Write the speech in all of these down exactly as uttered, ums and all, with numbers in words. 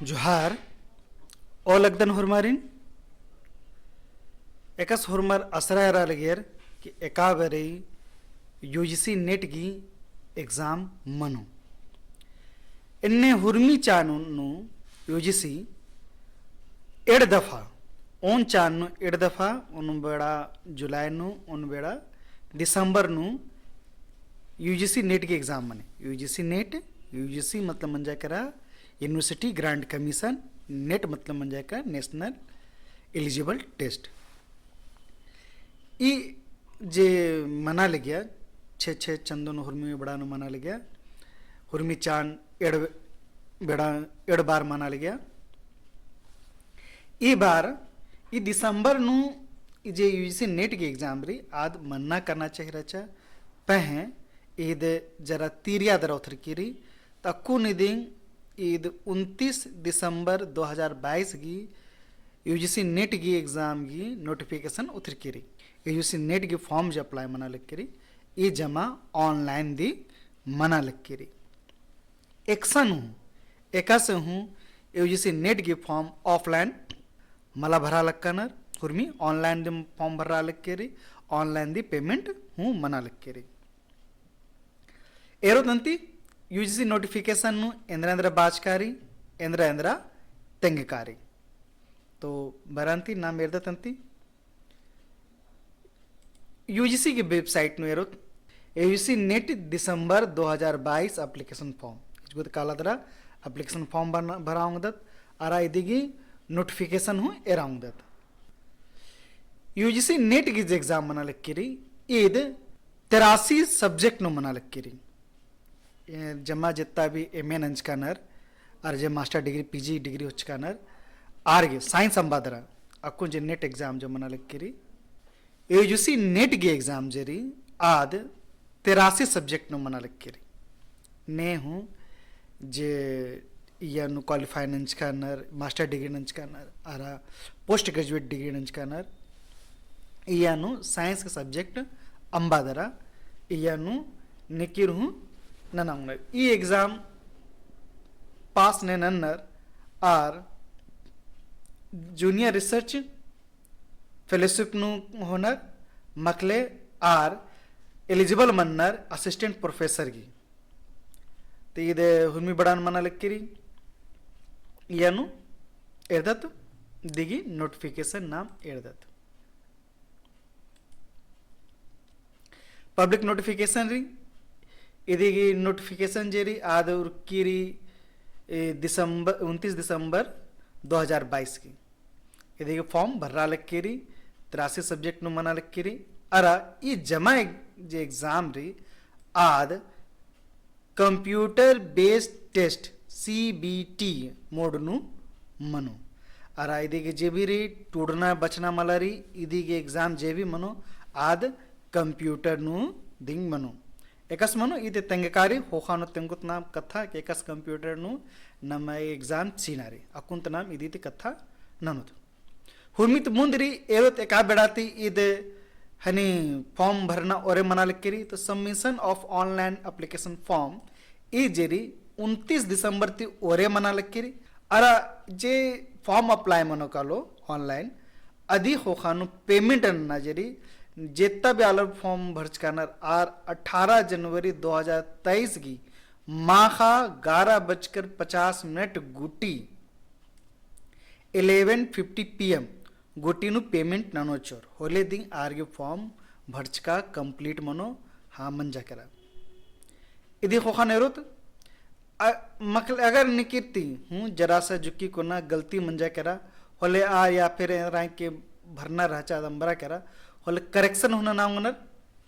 जोहार, ओलगदन होरमारिन। एकासे होरमर असरा एरा लगियर कि एका बारी UGC NET गही exam मनो। एन्ने हुरमी चान नू UGC एंड़ दफा, ओन चान नू एंड़ दफा, ओन बेड़ा जुलाई नू, ओन बेड़ा दिसंबर नू UGC NET गही exam मने। UGC NET, UGC मतलब मंजा केरा University Grant Commission, NET मतलब मंजा केरा National Eligible Test। ई जे मना लगिया, छे छे चंदो नू हुरमी बेड़ा नू मना लगिया, हुरमी चान एंड़ बेड़ा, एंड़ बार मना लगिया। ई बार, ई दिसंबर नू ई जे UGC NET गही exam रई, आद मन्ना करना चाही रहचा, पहें ईद जरा तीरिया दरा उतरकी रई, अक्कुन इदिन ईद उनतीस दिसंबर दो हजार बाईस गही UGC NET गही exam गही notification उतरकी रई। UGC NET गही form जे apply मना लगी रई, ई जमा online दी मना लगी रई। एकसन हूँ, एकासे हूँ UGC NET गही form offline मला भरा लक्कानर, हुरमी online दी form भरा लगी रई, online दी payment हूँ मना लगी रई। एरोत अन्ती UGC notification नू एन्द्रा एन्द्रा बाचका रई, एन्द्रा एन्द्रा तेंगका रई। तो बरन्ती नाम एरदत अन्ती। UGC गही website नू एरोत, UGC NET दिसंबर दो हजार बाईस application form। इजगुत काला दरा application form भरना, भरा ओंगदत, अरा इदी गही notification हूँ एरा ओंगदत। UGC NET गही जे exam मना लगी रई, ईद तेरासी subject नू मना लगी रई। ए, जमा जेत्ता भी MA नंजकानर, अरा जे master degree, PG degree होचकानर, आर गे science अम्बा दरा, अक्कुन जे NET exam जो मना लगी रई, UGC NET गही exam जे रई, आद तेरासी subject नू मना लगी रई। ने हूँ जे इया नू qualify नंजकानर, master degree नंजकानर, अरा post graduate degree नंजकानर, इया नू science के subject अम्बा दरा, इया नू निकिर हूँ नना ओंगनर। ई exam pass ने नन्नर आर junior research fellowship नू होनर, मखले are eligible Mannar assistant professor गही। ते ईद हुरमी बेड़ा नू मना लगी रई, इया नू एरदत, इदी गही notification नाम एरदत। Public notification रई, इदी गही notification जे रई, आद उरखी रई, ए, दिसंबर, उनतीस दिसंबर दो हजार बाईस गही। इदी गही form भर्रा लगी रई, तेरासी subject नू मना लगी रई, अरा ई जमा एक-, जे exam रई, आद computer based test, CBT mode नू मनो। अरा इदी गही जे भी रई, टूड़ना बछना मला रई, इदी गही exam जे भी मनो, आद computer नू दिम मनो। एकासे मनो, ईद तेंगका रई, ख़ोख़ा नू तेंगोत नाम कत्था, कि एकासे computer नू नम्है exam चिअना रई, अक्कुन ता नाम इदी ती कत्था ननोत। हुरमी ती मुन्द रई एरोत एका बेड़ा ती ईद हनी form भरना ओरे मना लगी रई, तो submission of online application form ई जे रई उनतीस दिसंबर ती ओरे मना लगी रई। अरा जे form apply मनो कालो online, अदी ख़ोख़ा नू payment नना जे रई, जेत्ता भी आलर form भरचकानर आर अठारह जनवरी दो हजार तेईस गही माख़ा ग्यारह बजकर पचास मिनट गूटी eleven fifty PM गूटी नू payment ननोत चिओर, होले दिम आर गे form भरचका complete मनो, हाँ मंजा केरा। इदी ख़ोख़ा नू एरोत, अ, मखले अगर निकिर ती हूँ जरा सा जुक्की कोना गलती मंजा केरा, होले आ या फिर एन्द्रा के भरना रहचा अम्बरा केरा, होले correction हूँ नना ओंगनर,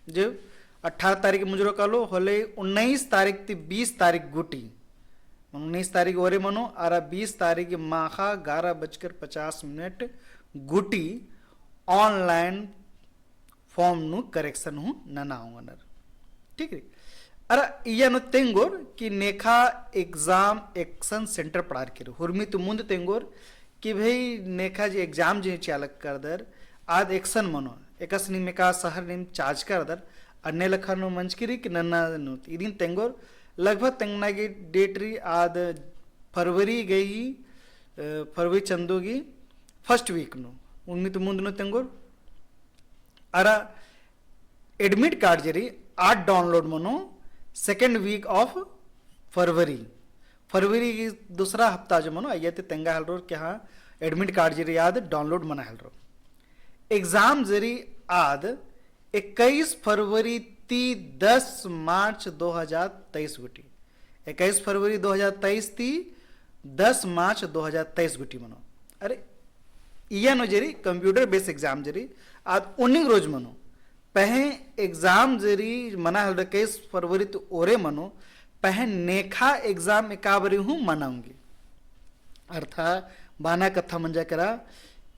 जे अठारह तारीख मुंजरो कालो, होले उन्नीस तारीख ती बीस तारीख गूटी, उन्नीस तारीख ओरे मनो, अरा बीस तारीख माख़ा ग्यारह बजकर पचास मिनट गूटी online form नू correction हूँ नना ओंगनर। ठीक रई। अरा इया नू तेंगोर कि नेखा exam एकसन center पड़ारकी रई। हुरमी ती मुन्द तेंगोर कि भई नेखा जे exam जे चिआ लक्कदर, आद एकसन मनो, एकासे नीम एका शहर नीम चाजकादर, अन्ने लेखा नू मंजकी रई कि नन्ना नू। इदिन तेंगोर लगभग तेंगना गे date रई आद फरवरी गही फरवरी चंदो गही first week नू, उर्मी ती मुन्द नू तेंगोर। अरा admit card जे रई आद download मनो second week of फरवरी, फरवरी गही दूसरा हफ्ता जो मनो, अइय्या ती तेंगा हेलरोर कि हाँ, admit card जे रई आद download मना हेलरो। Exam जे रई आद इक्कीस फरवरी ती दस मार्च दो हजार तेईस गूटी। इक्कीस फरवरी दो हजार तेईस ती दस मार्च दो हजार तेईस गूटी मनो। अरे, इय्या नू जे रई computer based exam जे रई, आद उन्निंग रोज मनो। पहें exam जे रई मना हेलरो इक्कीस फरवरी ती ओरे मनो, पहें नेखा exam एका बारी हूँ मना ओंगी। अर्था बअना कत्था मंजा केरा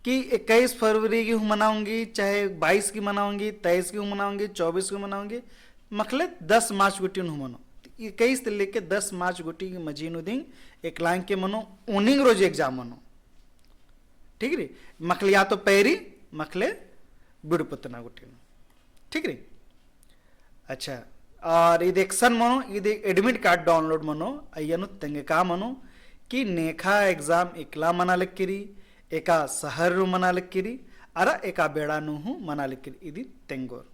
कि इक्कीस फरवरी गही हूँ मना ओंगी, चाहे बाईस गही मना ओंगी, तेईस गही हूँ मना ओंगी, चौबीस गही मना ओंगी, मखले दस मार्च गूटी नू हूँ मनो। इक्कीस ती लेके दस मार्च गूटी गही मझी नू दिम एकलांग के मनो, उन्निंग रोज exam मनो। ठीक रई? मखले या तो पैरी, मखले बिड़ु पुतना गूटी नू। ठीक रई? अच्छा, अरा ईद एकसन मनो, ईद admit card download मनो, अइय्या नू तेंगका मनो कि नेखा exam एकला मना लगी रई, एका शहर नू मना लगी रई, अरा एका बेड़ा नू हूँ मना लगी रई, इदी तेंगोर।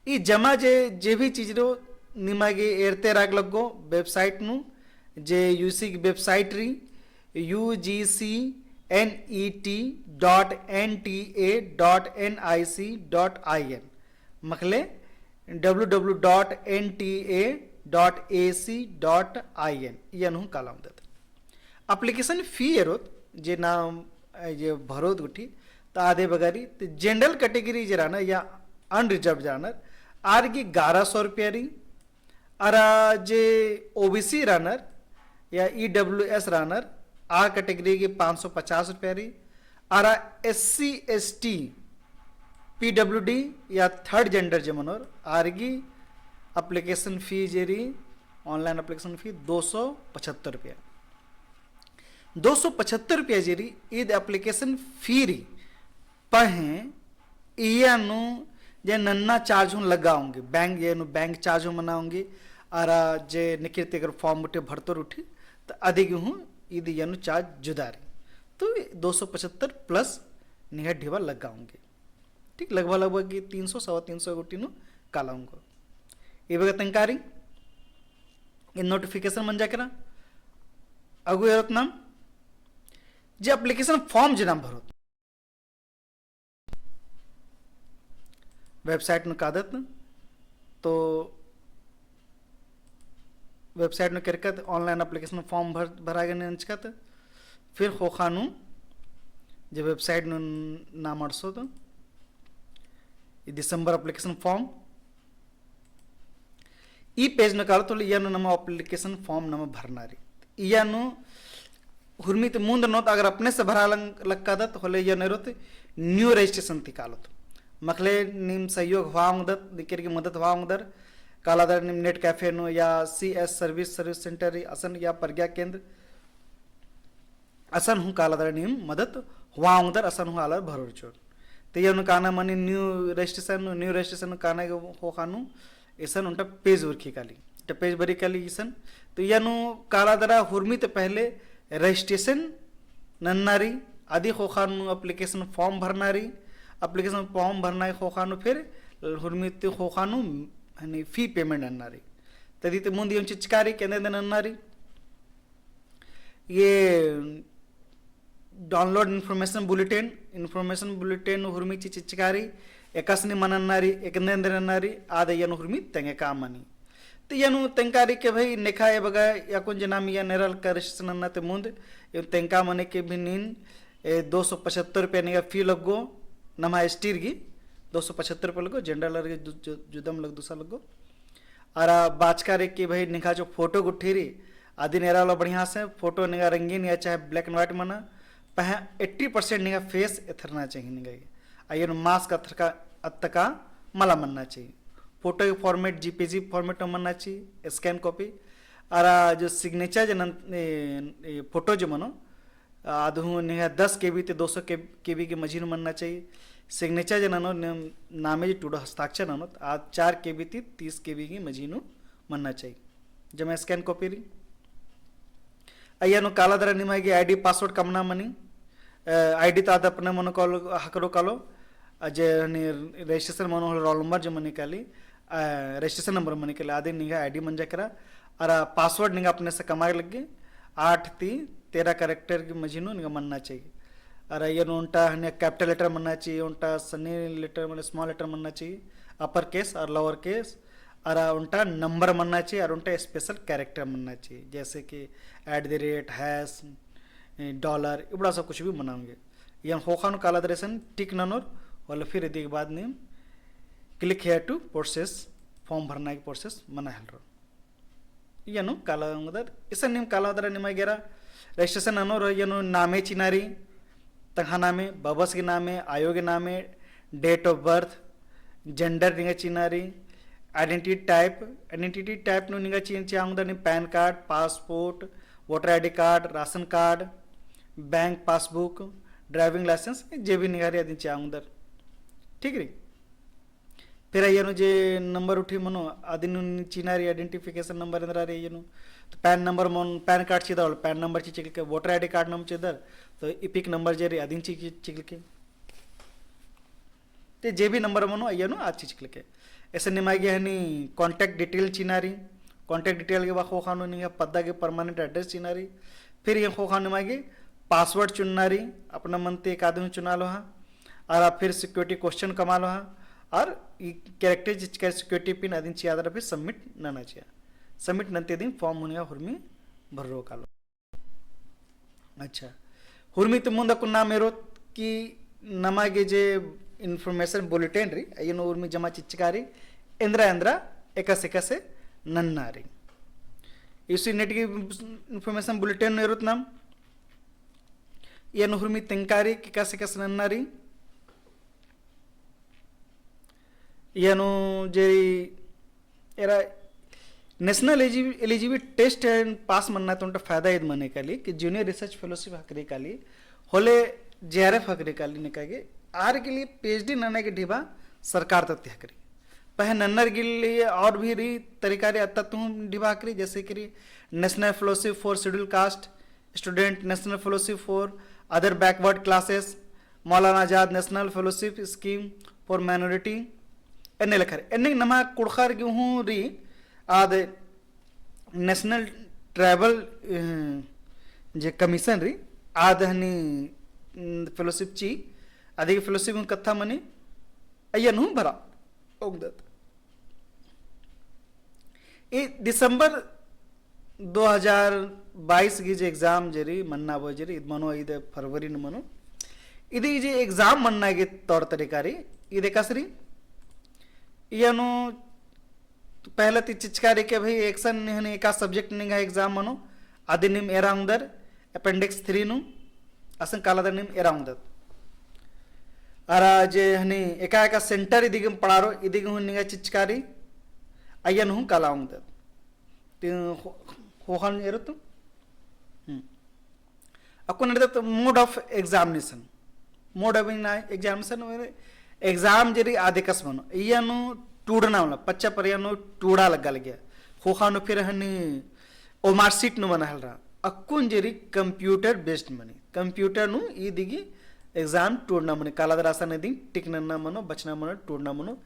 ई जमा जे, जे भी चीज रओ, निमा गे एरते राग लग्गो website नू, जे UC गही website रई, U G C N E T dot N T A dot N I C dot I N, मखले W W W dot N T A dot A C dot I N, इय्या नू हूँ काला ओंगदत। Application fee एरोत, जे नाम, ए, जे भरोत गूटी, त आदे बग्गे रई, त general category जे रअनर या unreserved जे रअनर, आर गही ग्यारह सौ रुपया रई, अरा जे OBC रअनर या EWS रअनर, आ category गही पाँच सौ पचास रुपया रई, अरा SC, ST, PWD या third gender जे मनोर, आर गही application fee जे रई, online application fee दो सौ पचहत्तर रुपया। दो सौ पचहत्तर रुपया जे रई, ईद application fee रई। पहें इय्या नू जे नन्ना charge हूँ लग्गा ओंगी, bank, इय्या नू bank charge हूँ मना ओंगी, अरा जे निकिर ती अगर form गूटी भरतोर गूटी, त अदी गही हूँ ईद इय्या नू charge जुदा रई। तो दो सौ पचहत्तर plus निंग्है ढिबा लग्गा ओंगी। ठीक, लगभग, लगभग कि तीन सौ, सवा तीन सौ गूटी नू काला ओंगो। ई बग्गे तेंगका रई, ई notification मंजा केरा। अगु एरोत नाम, जे application form जे नाम भरोत। Website नू कादत, तो website नू केरकत online application form भर, भरा गे नंजकत। फिर ख़ोख़ा नू जे website नू नाम अंड़सोत, ई December application form, ई page नू कालोत होले इय्या नू नमा application form नमा भरना रई। इय्या नू हुरमी ती मुन्द ननोत, अगर अपने से भरा लग-, लगकादत होले इय्या नू एरोत new registration ती कालोत। मखले नीम सहयोग होआ ओंगदत, निकिर गही मदद होआ ओंगदर, कालादर नीम net cafe नू या CS service, service center असन या प्रज्ञा केंद्र असन हूँ कालादर नीम मदद होआ ओंगदर, असन हूँ आलर भरोर चिओर। तो इय्या नू काना मनी new registration नू, new registration नू काना गे ख़ोख़ा नू इसन ओन्टा page उरखी काली, ओन्टा page बरई काली इसन। तो इय्या नू कालादरा हुरमी ती पहले registration नन्ना रई, अदी ख़ोख़ा नू application form भरना रई, application form भरना ख़ोख़ा नू फिर हुरमी ती ख़ोख़ा नू हनी fee payment नन्ना रई। तो अदी ती मुन्द इय्या नू चिचका रई कि एन्देर एन्देर नन्ना रई। ये download information bulletin, information bulletin हुरमी ची चिचका रई, एकासे नीम नन्ना रई, एन्देर एन्देर नन्ना रई, आद इय्या नू हुरमी तेंगका मनी। तो इय्या नू तेंगका रई कि भाई नेखा ए बग्गे अक्कुन जे नाम इय्या नू एरा लगदत registration नन्ना ती मुन्द, इय्या नू तेंगका मनी कि भाई नीन, ए, दो सौ पचहत्तर रुपया निंगा fee लग्गो, नम्है ST गर गही दो सौ पचहत्तर रुपया लग्गो, general गर गही दु-, जु-, जुदम लग-, दूसरा लग्गो। अरा बाचका रई कि भाई निंग्है जो photo गुट्ठी रई, अदिन एरा लो बढ़िया से, photo निंग्है रंगीन या चाहे black and white मना, पहें eighty percent निंग्है face एथरना चाहिए निंग्है। अइय्या नू mask अथरका अत्तका मला मन्ना चाहिए। Photo गही format JPG format मन्ना चाहिए, scan copy। अरा जो signature जे नन-, ए, ए, photo जो मनो, आद हूँ निंग्है दस KB ती दो सौ KB गही मझी नू मन्ना चाहिए। Signature जे ननोत, नामे जे टुडो हस्ताक्षर ननोत, आद चार KB ती तीस KB गही मझी नू मन्ना चाहिए। जम्मे scan copy रई। अइय्या नू काला दरा निमा गे ID password कमना मनी, अ, ID ता आद अपने मनो कालो, हकरो कालो, अ, जे हनी registration मनो होले roll number जे मनी काली, अ, registration number मनी काली, आदिन निंगा ID मंजा केरा, अरा password निंगा अपने से कमाए लग्गी, आठ ती तेरह character की मझी नू निंगा मन्ना चाहिए। अरा अइय्या नू ओन्टा हनी capital letter मन्ना चाहिए, ओन्टा सन्नी letter मने small letter मन्ना चाहिए, upper case और lower case, अरा ओन्टा number मन्ना चाहिए, अरा ओन्टा special character मन्ना चाहिए, जैसे कि at the rate, hash, ए, dollar, इबड़ा सा कुछ भी मना ओंगे। अइय्या नू ख़ोख़ा नू काला दरा इसन tick ननोर, होले फिर इदी के बाद नीम click here to process, form भरना की process मना हेलरो। अइय्या नू काला ओंगदर, इसन नीम काला दरा निमा गे एरा registration ननोर, अइय्या नू नामे चिअना रई, तंग्है नामे, बबस गे नामे, आयो गे नामे, date of birth, gender निंगा चिअना रई, identity type, identity type नू निंगा चिअन चिआ ओंगदर नीम PAN card, passport, voter ID card, ration card, bank passbook, driving license, जे भी निंगा रई अदिन चिआ ओंगदर। ठीक रई? फिर अइय्या नू जे number उठी मनो, अदिन नू चिअना रई identification number एन्दरा रई अइय्या नू। तो PAN number मनो, PAN card चिअदर होले PAN number ची चिकलके, voter ID card नम चिअदर, तो EPIC number जे रई अदिन ची चिकलके। ते जे भी number मनो अइय्या नू आद ची चिकलके। इसन निमा गे हनी contact detail चिअना रई, contact detail के बाद ख़ोख़ा नू निंगा पद्दा गे permanent address चिअना रई, फिर अइय्या ख़ोख़ा निमा गे password चुनना रई, अपना मन ती एकादन चुनालो हा, अरा फिर security question कमालो हा, अरा ई character चिचका security pin अदिन चिआ दरा फिर submit नना चिआ। Submit नन्ते अदिन form हूँ निंगा हुरमी भर्रो कालो। अच्छा, हुरमी ती मुन्द अक्कुन नाम एरोत कि नमा गे जे information bulletin रई, अइय्या नू हुरमी जमा चिचका रई, एन्दरा एन्दरा एकासे एकासे नन्ना रई। इसी नेट की information bulletin नू एरोत नाम, अइय्या नू हुरमी तेंगका रई कि एकासे एकासे नन्ना रई। अइय्या नू जे एरा national eligibi-, eligibility test pass मन्ना ती ओन्टा फायदा ईद मनी काली कि junior research fellowship हकरी काली, होले JRF हकरी काली निका गे, आर गे लिए PhD नना गे ढिबा सरकार तरती हकरी। पहें नन्नर गे लिए और भी रई तरीका रई, अत्ता ती हूँ ढिबा हकरी, जैसे कि रई National Fellowship for Schedule Caste, Student National Fellowship for Other Backward Classes, Maulana Azad National Fellowship Scheme for Minority, एन्ने लेखा रई। एन्ने नमा कुँड़ुख़र गे हूँ रई, आद National Tribal, अ, जे commission रई, आद हनी, अम, fellowship ची, आद गे fellowship हूँ कत्था मनी, अइय्या नू हूँ भरा ओंगदत। ई दिसंबर दो हजार बाईस गे जे exam जे रई, मन्ना बओ जे रई, ईद मनो, ईद फरवरी नू मनो। ईद जे exam मन्ना गे तौर तरीका रई, ईद एकासे रई, अइय्या नू तो पहले ती चिचका रई कि भई एकसन हनी एका subject निंगा exam मनो, अदिन नीम एरा ओंगदर, appendix three नू, असन काला दरा नीम एरा ओंगदत। अरा जे हनी एका एका center इदी गे पड़ारो, इदी गे हूँ निंगा चिचका रई, अइय्या नू हूँ काला ओंगदत। ते हो-, ख़ोख़ा नू एरोत? हम्म। अक्कुन एरदत mode of examination। Mode of examination, exam जे रई आद एकासे मनो। अइय्या नू टूड़ना मला, पच्चा परिया नू टूड़ा लग्गा लगिया। ख़ोख़ा नू फिर हनी ओमार sheet नू मना हेलरा। अक्कुन जे रई computer based मनी। Computer नू ईद गे exam टूड़ना मनी। काला दरा असन इदी गे tick नन्ना मनो, बछना मनो, टूड़ना मनो।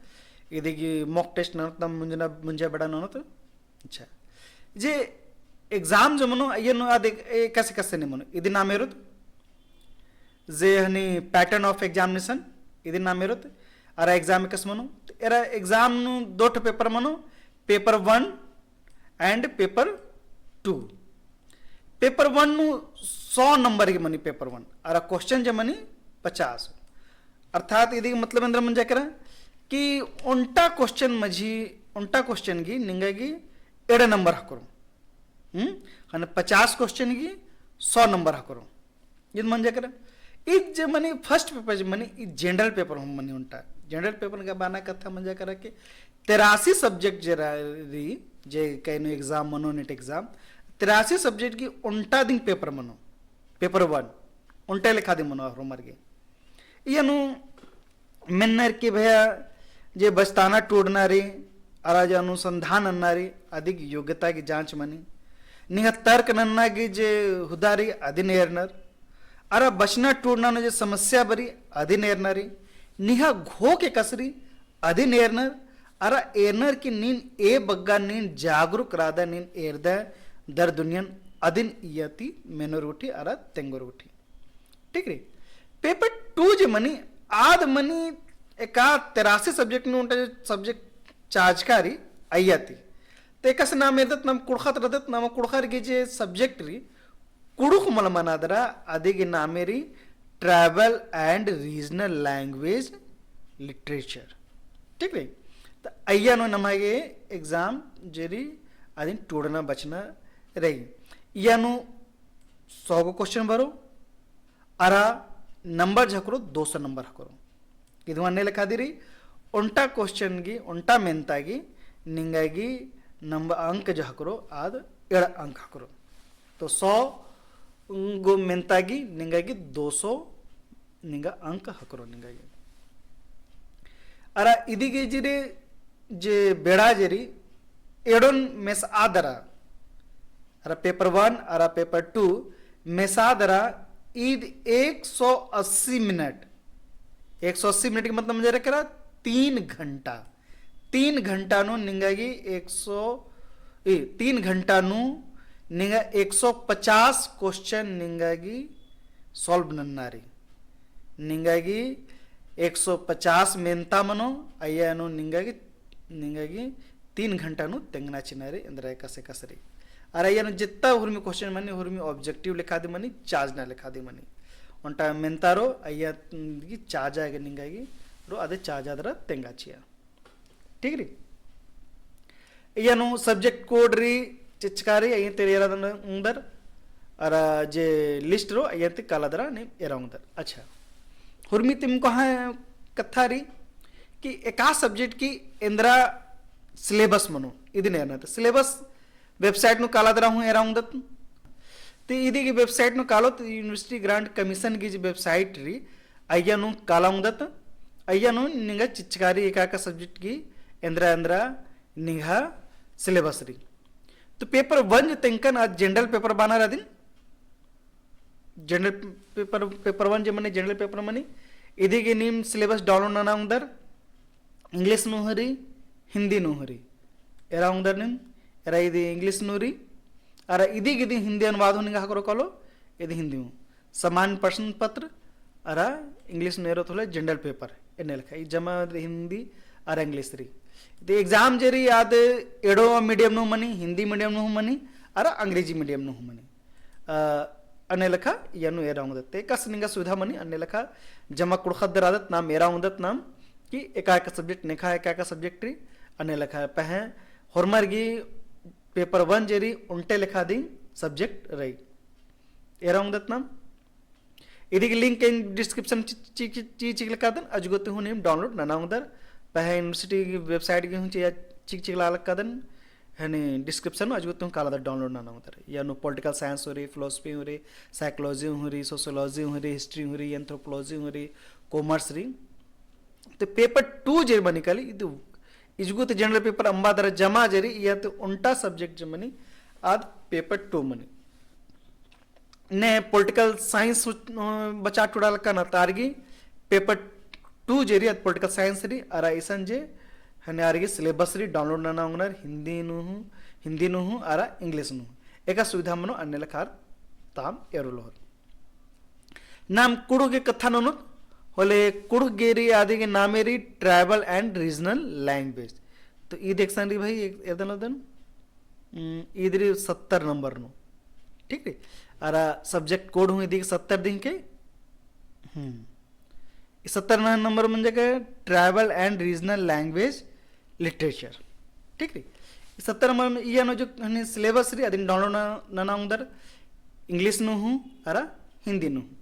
ईद गे mock test ननोत, मुंजना, मुंजा बेड़ा ननोत। अच्छा, जे exam जे मनो, अइय्या नू आद एक, एकासे एकासे नी मनो, इदी नाम एरोत, जे हनी pattern of examination, इदी नाम एरोत, अरा exam एकासे मनो, एरा exam नू दो ठो paper मनो, paper one and paper two। Paper one नू सौ number गे मनी paper one, अरा question जे मनी पचास। अर्थात इदी गे मतलब एन्दरा मंजा केरा कि ओन्टा question मझी, ओन्टा question गे निंगा गे एड़ा number हकरो। हम्म? हने पचास question गे सौ number हकरो। ईद मंजा केरा। ईद जे मनी first paper जे मनी, ईद general paper हूँ मनी ओन्टा। General paper गा बाना कत्था मंजा केरा कि तेरासी subject जे रा-, रई, जे कइनो exam मनो, NEET exam, तेरासी subject गे ओन्टा दिम paper मनो, paper one, ओन्टा लेखा दिम मनो होरमर गे। अइय्या नू मेन्नर कि भैया जे बछताना टूड़ना रई, अरा जे अनुसंधान नन्ना रई, अदी गे योग्यता गे जाँच मनी। निंग्है तर्क नन्ना गे जे हुदा रई अदिन एरनर, अरा बछना टूड़ना नू जे समस्या बरई अदिन एरना रई, निंग्है घोख एकासे रई अदिन एरनर, अरा एरनर की नीन ए बग्गे नीन जागरूक रअदय, नीन एरदय दर दुनियन अदिन इय्या ती मेनोर गुट्ठी अरा तेंगोर गुट्ठी। ठीक रई। Paper two जे मनी, आद मनी एका तेरासी subject नू ओन्टा जे subject चाजका रई अइय्या ती। ते एकासे नाम एरदत नाम कुँड़ुख़त रअदत, नाम कुँड़ुख़र गे जे subject रई, कुँड़ुख़ मल मना दरा, अदिगे नामे रई Tribal and Regional Language Literature। ठीक रई। त अइय्या नू नम्है गे exam जे रई, अदिन टूड़ना बछना रई। इय्या नू सौ गो question बरओ, अरा number जे हकरो, दो सौ number हकरो। इदु अन्ने लेखा दी रई, ओन्टा question गे, ओन्टा मेन्ता गे, निंगा गे number अंक जे हकरो, आद एड़ा अंक हकरो। तो सौ गो मेन्ता गे, निंगा गे दो सौ निंगा अंक हकरो निंगा गे। अरा इदिगे जे रई जे बेड़ा जे रई एड़ोन मेसआ दरा, अरा paper one अरा paper two मेसआ दरा ईद एक सौ अस्सी मिनट, एक सौ अस्सी मिनट के मतलब मंजा केरा तीन घंटा। तीन घंटा नू निंगा गे एक सौ, ए, तीन घंटा नू निंगा एक सौ पचास question निंगा गे solve नन्ना रई। निंगा गे एक सौ पचास मेन्ता मनो, अइय्या नू निंगा गे, निंगा गे तीन घंटा नू तेंगना चिअना रई, एन्दरा एकासे एकासे रई। अरा अइय्या नू जेत्ता हुरमी question मनी, हुरमी objective लेखा दी मनी, चाजना लेखा दी मनी। ओन्टा मेन्ता रओ, अइय्या गे चाजा गे निंगा गे रओ, अदे चाजा दरा तेंगा चिआ। ठीक रई। अइय्या नू subject code रई, चिचका रई, अइय्या ती एरा ओंगदर, अरा जे list रओ, अइय्या ती काला दरा नीम एरा ओंगदर। अच्छा, हुरमी तिम कोहा कत्था रई कि एका subject की एन्दरा syllabus मनो, इदिन एरना। तो syllabus website नू काला दरा हूँ एरा ओंगदत। ते इदिगे website नू कालोत, University Grant Commission गे जे website रई, अइय्या नू काला ओंगदत, अइय्या नू निंगा चिचका रई एका एका subject की एन्दरा एन्दरा निंग्है syllabus रई। तो paper one जे तेंगकन आद general paper बअनर अदिन, general paper, paper one जे मनी general paper मनी, इदिगे नीम syllabus download नना ओंगदर, English नू हूँ रई, हिंदी नू हूँ रई। एरा ओंगदर नीम, एरा इदी English नू रई, अरा इदिगे इदी हिंदी अनुवाद हूँ निंगा हकरो कालो, इदी हिंदी हूँ। सामान्य प्रश्न पत्र, अरा English नू एरोत होले general paper, एन्ने लेखा। ई जमा हिंदी अरा English रई। ते exam जे रई आद एड़ो medium नू मनी, हिंदी medium नू मनी, अरा अंग्रेजी medium नू मनी। अ, अन्ने लेखा इय्या नू एरा ओंगदत। ते एकासे निंगा सुविधा मनी, अन्ने लेखा जमा कुँड़ुख़त दरा आदत नाम एरा ओंगदत नाम, कि एका एका subject नेखा एका एका subject रई, अन्ने लेखा पहें होरमर गे paper one जे रई, ओन्टे लेखा दिम subject रई। एरा ओंगदत नाम। इदिगे link एन description ची, ची, ची, ची, चिकलकादन, अजगो ती हूँ नीम download नना ओंगदर। पहें university गे website गे हूँ ची, चिक, चिकलालकादन, हनी description नू अजगो ती हूँ कालादर download नना ओंगदर। इय्या नू political science हूँ रई, philosophy हूँ रई, psychology हूँ रई, sociology हूँ रई, history हूँ रई, anthropology हूँ रई, commerce रई। तो paper two जे मनी काली, इदु इजगो ती general paper अम्बा दरा जमा जे रई, इय्या ती ओन्टा subject जे मनी, आद paper two मनी। ने political science हु-, बचा टुड़ालकन आर गे paper two जे रई, आद political science रई, अरा इसन जे हने आर गे syllabus रई, download नना ओंगनर, हिंदी नू हूँ, हिंदी नू हूँ, अरा English नू हूँ। एका सुविधा मनो अन्ने लेखा आर ताम एरोर। नाम कुँड़ुख़ गे कत्था ननोत होले, कुँड़ुख़ गे रई आदि गे नामे रई tribal and regional language। तो ईद एकसन रई भाई, एक, एदन ओदन, उम, ईद रई सत्तर number नू। ठीक रई? अरा subject code हूँ इदी गे सत्तर दिम के। हम्म। ई सत्तर न-, number मंजा के tribal and regional language literature। ठीक रई? ई सत्तर number में इय्या नू जो हने syllabus रई, अदिन download न-, नना ओंगदर, English नू हूँ, अरा हिंदी नू हूँ।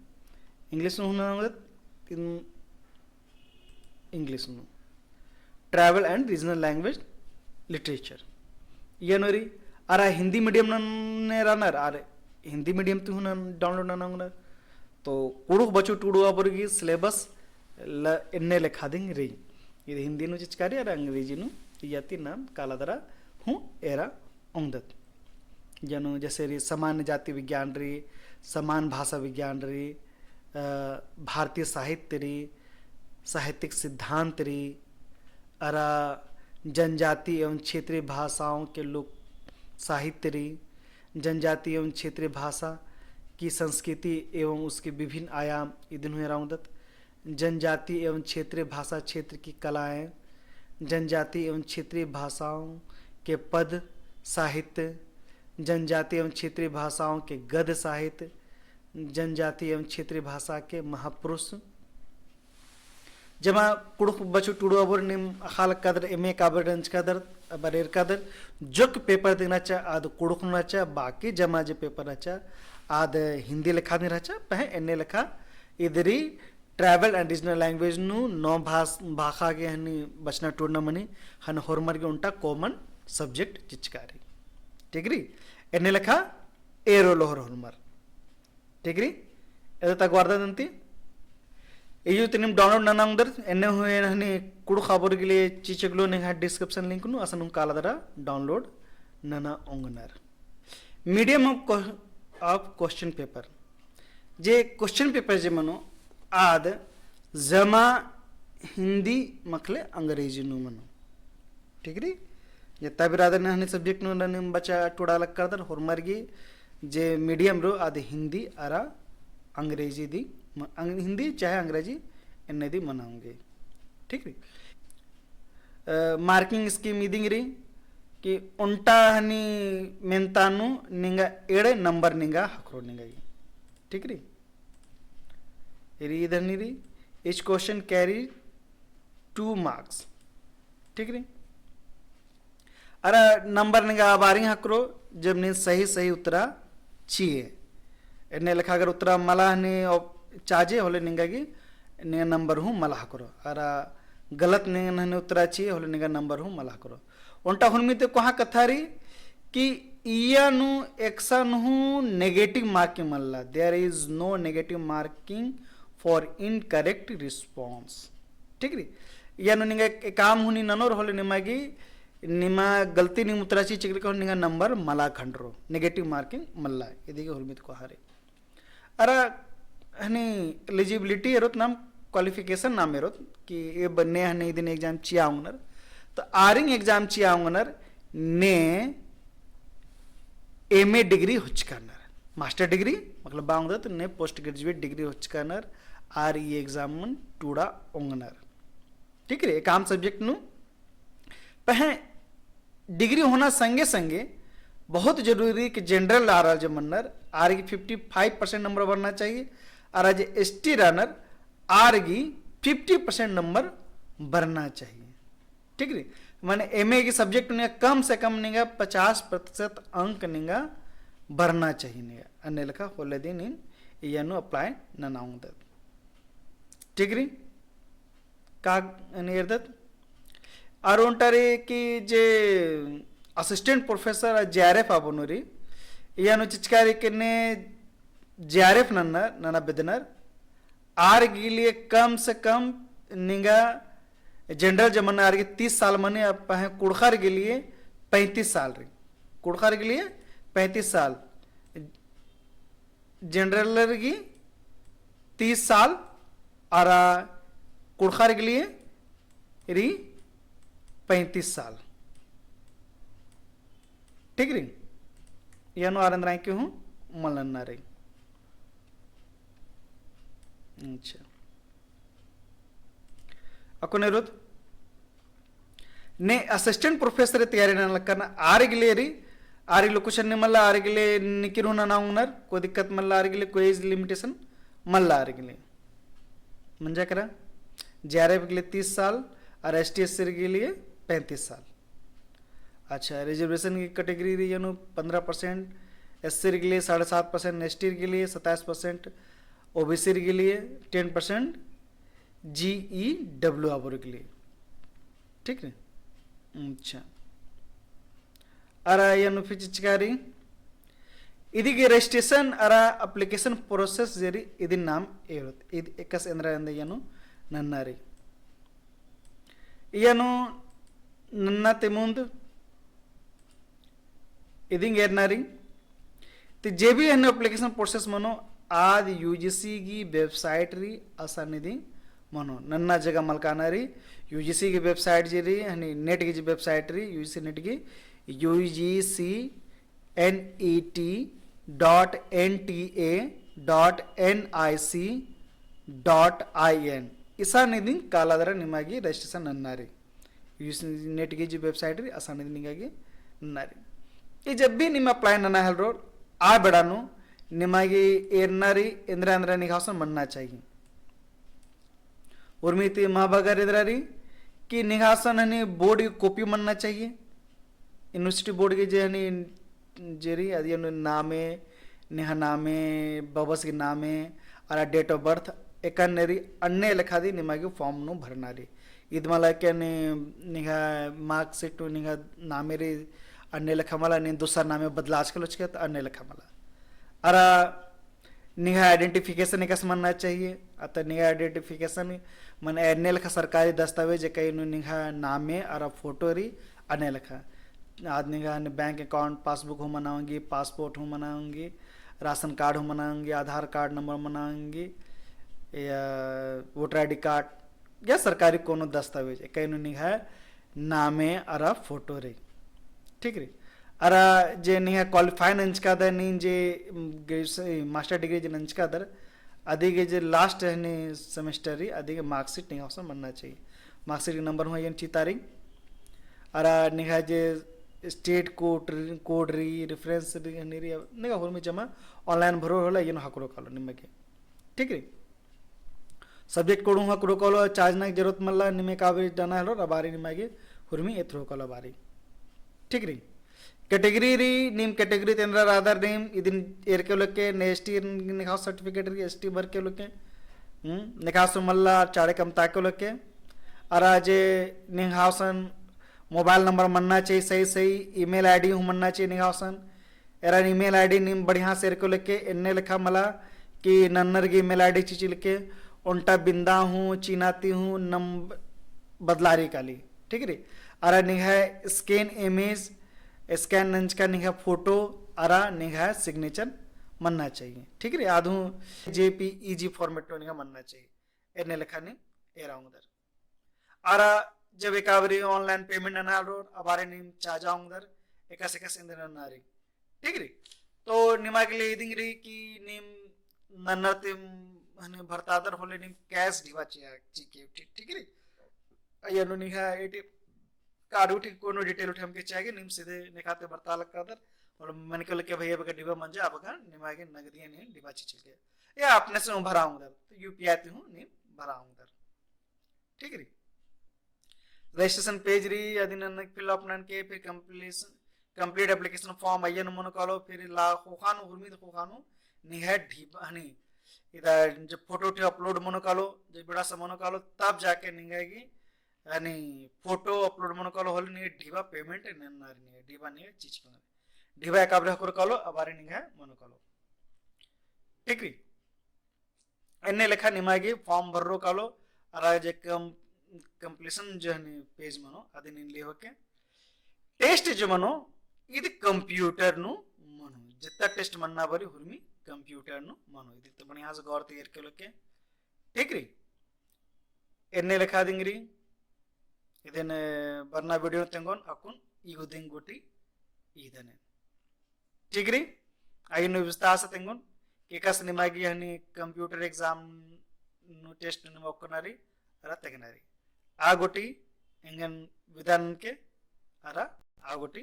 English नू हूँ नना ओंगदर, तिन English नू। Tribal and regional language literature। इय्या नू रई, अरा हिंदी medium नन्ने रअनर, अरा हिंदी medium ती हूँ नन download नना ओंगनर। तो कुँड़ुख़ बचो टुड़ो अबोर गे syllabus ल-, एन्ने लेखा दिम रई। इद हिंदी नू चिचका रई, अरा अंग्रेजी नू इय्या ती नाम काला दरा हूँ एरा ओंगदत। जनु जैसे रई सामान्य जाति विज्ञान रई, सामान्य भाषा विज्ञान रई, अ, भारतीय साहित्य रई, साहित्यिक सिद्धांत रई, अरा जनजाति एवं क्षेत्रीय भाषाओं के लोक साहित्य रई, जनजाति एवं क्षेत्रीय भाषा की संस्कृति एवं उसके विभिन्न आयाम इदिन हूँ एरा ओंगदत। जनजाति एवं क्षेत्रीय भाषा क्षेत्र की कलाएं, जनजाति एवं क्षेत्रीय भाषाओं के पद साहित्य, जनजाति एवं क्षेत्रीय भाषाओं के गद्य साहित्य, जनजाति एवं क्षेत्रीय भाषा के महापुरुष। जमा कुँड़ुख़ बछू टुड़ू अबोर नीम अख़ा लगदर, एम ए काबर नंजकदर, अबड़ेर कदर, जोक paper दिम रहचा, आद कुँड़ुख़ नू रहचा, बाकी जमा जे paper रहचा, आद हिंदी लेखा दिम रहचा, पहें एन्ने लेखा इदरी tribal and regional language नू नौ भाष-, भाखा गे हनी बछना टुड़ना मनी, हन होरमर गे ओन्टा common subject चिचका रई। ठीक रई? एन्ने लेखा एरो लोहर होरमर। ठीक रई? एदा तगवारदा दन्ती। इयु ती नीम download नना ओंगदर, एन्ने हूँ एन हनी कुँड़ुख़ अबोर गे लिए चिचकलो नेंगा description link नू, असन हूँ काला दरा download नना ओंगनर। Medium of que-, of question paper। J question paper जे मनो, आद जमा हिंदी मखले अंग्रेजी नू मनो। ठीक रई? जे तब इरादन हनी subject नू नीम बछा टुड़ा लगदर, होरमर गे जे medium रओ, आद हिंदी अरा अंग्रेजी दी म-, अंग-, हिंदी चाहे अंग्रेजी एन्ने दी मना ओंगे। ठीक रई? अ, marking scheme इदिंग रई कि ओन्टा हनी मेन्ता नू निंगा एड़े number निंगा ख़क्खरो निंगा गे। ठीक रई? रई इद हनी रई, each question carry two marks। ठीक रई? अरा number निंगा आरिंग ख़क्खरो जब नीन सही सही उत्तरा चिए। एन्ने लेखा अगर उत्तरा मला हनी चाजे होले निंगा गे निंगा number हूँ मला ख़क्खरो। अरा गलत नीन हनी उत्तरा चिए होले निंगा number हूँ मला ख़क्खरो। ओन्टा हुरमी ती कोहाँ कत्था रई कि इया नू एकसन हूँ negative marking Malla, there is no negative marking for incorrect response। ठीक रई? इया नू निंगा एकअम हूँ नीन ननोर होले निमा गे, निमा गलती नीम उत्तरा चिचकी रई का होले निंगा number मला खंडरो, negative marking मल्ला, इदी गे हुरमी ती कोहाँ रई। अरा हनी eligibility एरोत नाम qualification नाम एरोत कि एब ने हनी इदिन exam चिआ ओंगनर। तो आरिंग exam चिआ ओंगनर ने M A degree होचका रअनर, master degree मतलब बआ ओंगदत ने post graduate degree होचका रअनर, आर ई exam मन टुड़ा ओंगनर। ठीक रई, एकअम subject नू पहें degree होना संगे संगे बहुत जरूरी कि general आर जे मन्नर, आर गे fifty five percent number बरना चाहिए, अरा जे S T रअनर, आर गे fifty percent number बरना चाहिए। ठीक रई? माने M A गे subject निंगा कम से कम निंगा पचास प्रतिशत अंक निंगा बरना चाहिए निंगा। अन्ने लेखा होले दिम नीन इया नू apply नना ओंगदत। ठीक रई? का एन एरदत? अरा ओन्टा रई कि जे assistant professor आ J R F आबोन रई, इया नू चिचका रई कि ने J R F नन्ना, नना बेद्दनर, आर गे लिए कम से कम निंगा general जे मन्ना आर गे तीस साल मनी, अब पहें कुँड़ुख़र गे लिए पैंतीस साल रई। कुँड़ुख़र गे लिए पैंतीस साल। General गे तीस साल, अरा कुँड़ुख़र गे लिए रई पैंतीस साल। ठीक रई? इया नू आर एन्दरा की हूँ मल नन्ना रई। अच्छा। अक्कुन एरोत ने assistant professor तैयारी नना लगनर, आर गे लिए रई, आर गे लिए कुछ नहीं मल्ला, आर गे लिए निकिर हूँ नना ओंगनर, कोई दिक्कत मल्ला आर गे लिए, कोई age limitation मल्ला आर गे लिए। मंजा केरा, J R F गे लिए तीस साल और S T S C गे लिए पैंतीस साल। अच्छा, reservation की category रई इया नू पन्द्रह percent, S C गे लिए साढ़े सात percent, S T गे लिए सत्ताईस percent, O B C गे लिए ten percent, G E W आबोर गे लिए। ठीक रई? अच्छा। अरा इया नू फिर चिचका रई, इदी गे registration अरा application process जे रई, इदी नाम एरोत, इद एकस एन्दरा एन्दा इया नू नन्ना रई। इया नू नन्ना ती मुन्द इदिंग एरना रई, ते जे भी हने application process मनो, आद U G C गही website रई, असानिदिन मनो। नन्ना जगह मलकाना रई, U G C गही website जे रई, हनी NET गही जे website रई, U G C NET गही, U G C net dot N T A dot N I C dot I N। इसानिदिन काला दरा निमा गे registration नन्ना रई। U G C net गही जे website रई, असानिदिन निमा गे नन्ना रई। ई जब भी निम apply नना हेलरोर, आ बेड़ा नू निमा गे एरना रई, एन्दरा एन्दरा निंग्है गुसन मन्ना चाहिए। उर्मी ती मा बगर एन्दरा रई कि निंग्है गुसन हनी board गही copy मन्ना चाहिए। University board गही जे हनी जे रई, अदिन नामे, निंग्है नामे, बबस गही नामे, अरा date of birth, एकन्ने रई, अन्ने लेखा दी निमा गे form नू भरना रई। ईद मला कि हनी निंग्है marksheet नू निंग्है नामे रई, अन्ने लेखा मला, नीन दूसर नामे बदलाचकलोचके, तो अन्ने लेखा मला। अरा निंग्है identification एकासे मन्ना चाहिए। अत्ता निंग्है identification मने अन्ने लेखा सरकारी दस्तावेज एका नू निंग्है नामे अरा photo रई अन्ने लेखा। आद निंग्है bank account passbook हूँ मना ओंगी, passport हूँ मना ओंगी, ration card हूँ मना ओंगी, आधार card number मना ओंगी, या voter I D card, या सरकारी कोनो दस्तावेज एका नू निंग्है नामे अरा photo रई। ठीक रई। अरा जे निंग्है qualify नंजकादर, नीन जे, उम, graduation, master degree जे नंजकादर, अदी गे जे last हनी semester रई, अदी गे marksheet निंग्है गुसन मन्ना चाहिए। Marksheet गही number हूँ अयंग चितारिंग। अरा निंग्है जे state code, code रई, reference रई, हनी रई, निंग्है हुरमी जमा online भरो होला, अयंग हकरो कालो निमा गे। ठीक रई। Subject code हूँ हकरो कालो, charge नना जरूरत मल्ला, निम एका बारी डना हेलरोर, आ बारी निमा गे हुरमी एथरो कालो आ बारी। ठीक रई। Category रई, नीम category ती एन्दरा रअदर नीम, इदिन एरके लोके, ने S T निंग्है गुसन certificate रई, S T बरके लोके, हम्म, निंग्है गुसन मल्ला, चाड़े कमताके लोके। अरा जे निंग्है गुसन mobile number मन्ना चाहिए, सही सही email I D हूँ मन्ना चाहिए निंग्है गुसन। एरा email I D नीम बढ़िया से एरके लोके, एन्ने लेखा मला कि नन्नर गे email I D चिचि लेके, ओन्टा बिंदा हूँ, चिनाती हूँ, नम बदलारी काली, ठीक रई। अरा निंग्है scan image, scan नंजका निंग्है photo, अरा निंग्है signature मन्ना चाहिए, ठीक रई। आद हूँ J P E G format नू निंग्है मन्ना चाहिए, एन्ने लेखा नीम एरा ओंगदर। अरा जब एका बारी online payment नना हेलरोर, आ बारी नीम चाजा ओंगदर, एकासे एकासे एन्देर नना रई। ठीक रई? तो निमा गे ले इदिंग रई कि नीम नन्नर ती हनी भरतादर होले नीम cash ढिबा चिआ चिके, ठीक, ठीक रई? अयंग नू निंग्है A T M card उठी कोनो detail उठी अमके चिआ गे, नीम सीधे नेखा ती भरता लक्कादर, और मने के लगे भैया बका ढिबा मंजा, आ बका निमा गे नगदिया नीम ढिबा चिचिल के। या अपने से हूँ भरा ओंगदर, तो U P I ती हूँ नीम भरा ओंगदर। ठीक रई। Registration page रई, अदिन ननके fill up ननके, फिर completion, complete application form अयंग नू मनो कालो, फिर ला ख़ोख़ा नू, हुरमी ख़ोख़ा नू निंग्है ढिबा हनी, इदा जब photo उठी upload मनो कालो, जब बेड़ा से मनो कालो, तब जाके निंग्है गे हनी photo upload मनो कालो होले निंग्है ढिबा payment नन्ना रई, निंग्है ढिबा निंग्है चिचका। ढिबा एका बारी हकरो कालो, आ बारी निंग्है मनो कालो। ठीक रई। एन्ने लेखा निमा गे form भर्रो कालो, अरा जे कम-, completion जे हनी page मनो, अदिन ले होके। Test जे मनो, इद computer नू मनो। जितना test मन्ना बारी हुरमी computer नू मनो। इद तो बढ़िया से गौर ती एरके लोके। ठीक रई? एन्ने लेखा दिंग रई। इदिन बरना video तेंगोन अक्कुन इगुदिंग गुटी इदने। ठीक रई, अयंग नू विस्तार से तेंगोन, कि एकासे निमा गे हनी computer exam नू test नू निमा ओक्कना रई, अरा तेंगना रई। आ गुटी एंगन विदा ननके, अरा आ गुटी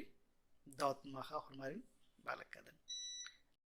दौत माख़ा होरमारिन बआ लक्कादन।